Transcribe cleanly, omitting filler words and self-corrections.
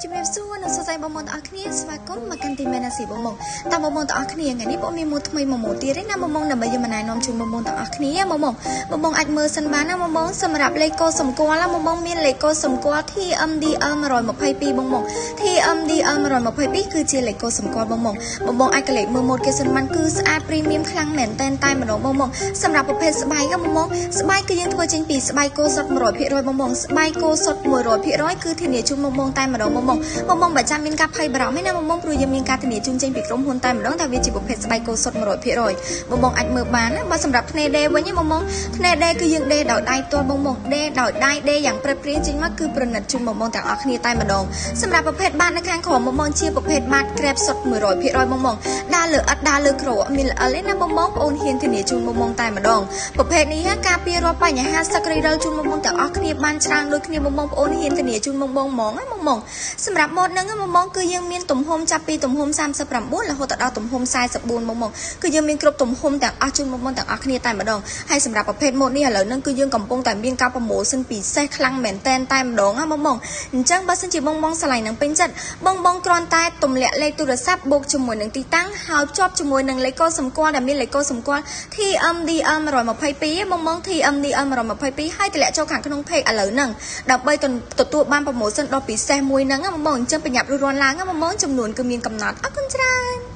ជំរាបសួរនិងសួស្តីបងប្អូនទាំងអស់គ្នាស្វាគមន៍មកកាន់ទីមេណាស៊ីបងបងតាមបងប្អូនទាំងអស់គ្នាថ្ងៃនេះបងមានម៉ូតថ្មីមួយម៉ូតទៀតទេណាបងបងដើម្បីយកមកណែនាំជូនបងប្អូនទាំងអស់គ្នាបងបងបងបងអាចមើលសិនបានណាបងបងសម្រាប់លេខកូសម្គាល់ណាបងបងមានលេខកូសម្គាល់ TMDL 122បងបង TMDL 122គឺជាលេខកូសម្គាល់បងបងបងបងអាចកលេចមើលម៉ូតគេសិនបានគឺស្អាត premium ខ្លាំងមែនតែនតែម្ដងបងបងសម្រាប់ប្រភេទស្បែកបងបងស្បែកគឺយើងធ្វើចេញពីស្បែកគោសុទ្ធ100%បងបងស្បែកគោសុទ្ធ100%គឺធានាជូនបងបងតែម្ដងបងបងបងបងបើចាំមានការភ័យបារម្ភទេណាបងបងព្រោះយើងមានការធានាជូនចេញពីក្រុមហ៊ុនតែម្ដងថាវាជាប្រភេទស្បែកគោសុទ្ធ100%បងបងអាចមើលបានណាបើសម្រាប់ធ្នេដេវិញបងបងធ្នេដេគឺយើងដេដោយដៃផ្ទាល់បងបងដេដោយដៃដេយ៉ាងព្រឹតព្រាងចេញមកគឺប្រណិតជូនបងបងទាំងអស់គ្នាតែម្ដងសម្រាប់ប្រភេទបាតនៅខាងក្រោមបងបងជាប្រភេទបាតក្រេបសុទ្ធ100%បងបងដើរលើឥដ្ឋដើរលើក្រអត់មានល្អិលទេណាបងបងប្អូនហ៊ានធានាជូនបងបងតែម្ដងប្រភេទនេះការពាររាល់បញ្ហាសឹករិចរិលជូនបងបងទាំងអស់គ្នាបានច្រើនដូចគ្នាបងបងប្អូនហ៊ានធានាជូនបងបងហ្មងណាបងបងសម្រាប់ម៉ូតហ្នឹងបងបងគឺយើងមានទំហំចាប់ពីទំហំ39រហូតដល់ទំហំ44បងបងគឺយើងមានគ្រប់ទំហំទាំងអស់ជូនបងបងទាំងអស់គ្នាតែម្ដងហើយសម្រាប់ប្រភេទម៉ូតនេះឥឡូវហ្នឹងគឺយើងកំពុងតែមានការ promotion ពិសេសខ្លាំងមែនតែនតែម្ដងណាបងបងអញ្ចឹងបើសិនជាបងបងស្រឡាញ់នឹងពេញចិត្តបងបងគ្រាន់តែទម្លាក់លេខទូរស័ព្ទបូកជាមួយនឹងទីតាំងហើយភ្ជាប់ជាមួយនឹងលេខកូសម្គាល់ដែលមានលេខកូសម្គាល់ TMDM 122បងបង TMDM 122ហើយទម្លាក់ចូលខាងក្នុង page ឥឡូវហ្នឹងដើម្បីទទួលបាន promotion ដ៏ពិសេសមួយហ្នឹងណាបងបងអញ្ចឹងប្រញាប់រួចរាន់ឡើងណាបងបងចំនួនគឺមានកំណត់អរគុណច្រើន។